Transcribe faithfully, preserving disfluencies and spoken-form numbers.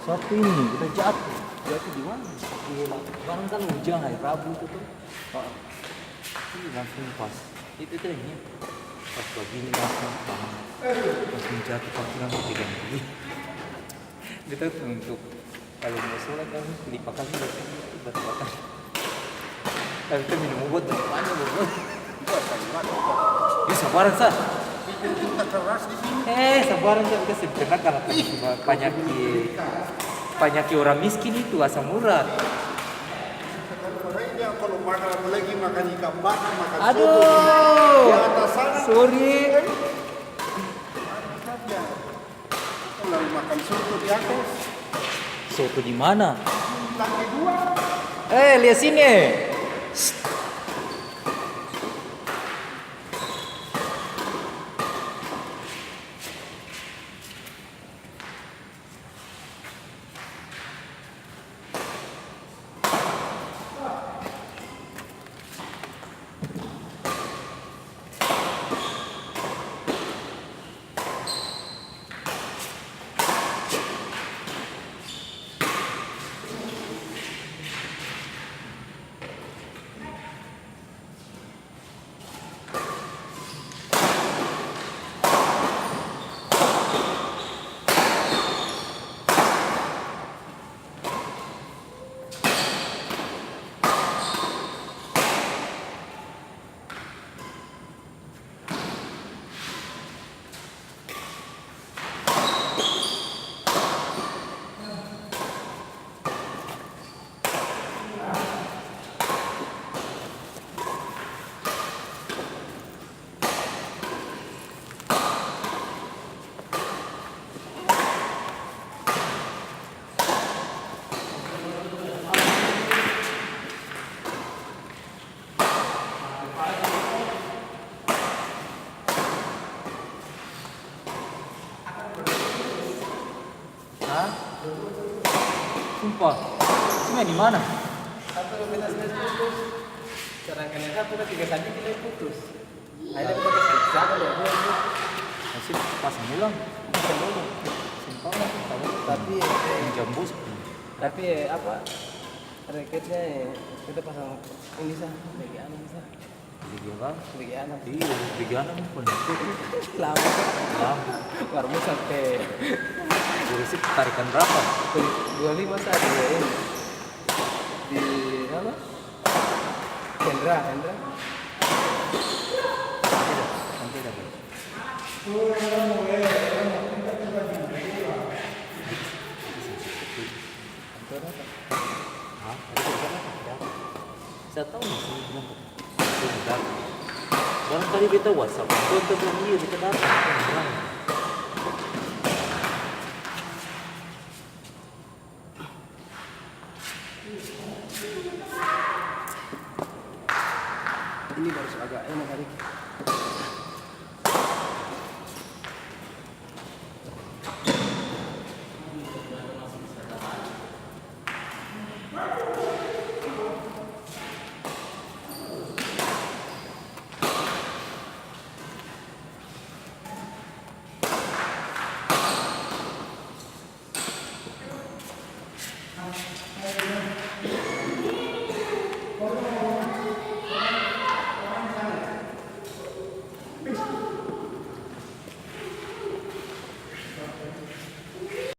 Satu ini, kita jatuh. Jatuh di mana? Di barang kan hujan hari Rabu itu tuh. Heeh. Ih, langsung pas. Itu tuh ini. Pas begini langsung, langsung jatuh, kaki langsung pegang gini. Beta tuh untuk kalo mo sholat kan, lipa kaki dari sini, batu-batu. Tapi beta minum obat banyak, banyak, banyak. Ih, sabarang sa. Eh, sabarang sa, beta seng pernah kena panyaki-, panyaki orang miskin itu, asam urat. Kalo makan, apalagi makan ikan bakar, makan soto, aduh, di atas sana. Sorry. Lalu makan soto di atas. Soto di mana? Lantai dua. Eh, lia sini, eh. Hah? Sumpah. Ini di mana? Satu beta stres putus. Sedangkan yang satu kan tiga sadiki lagi putus. Akhirnya beta kasih siapa dua-dua ini? Kasih pasang ulang. Pasang ulang. Simpang lah, simpang. Tapi, eh, jambus. Tapi, eh, apa? Reketnya, eh, kita pasang ini sa, lagi anu sa. Bigi apa? Bigi anak. Iya, bigi anak pun. Lama. Lama. Baru sampai. Kursi tarikan berapa? Dua lima sa di ini. Di apa? Hendra, Hendra. Tidak, nanti ada. Kantor apa? Hah? Ada kerjaan apa? Ada apa? Saya tahu nih, saya bilang, "Saya mau datang." Barangkali beta WhatsApp, "Kau telepon dia, beta datang." Beta bilang. Ini baru su agak enak, Adik.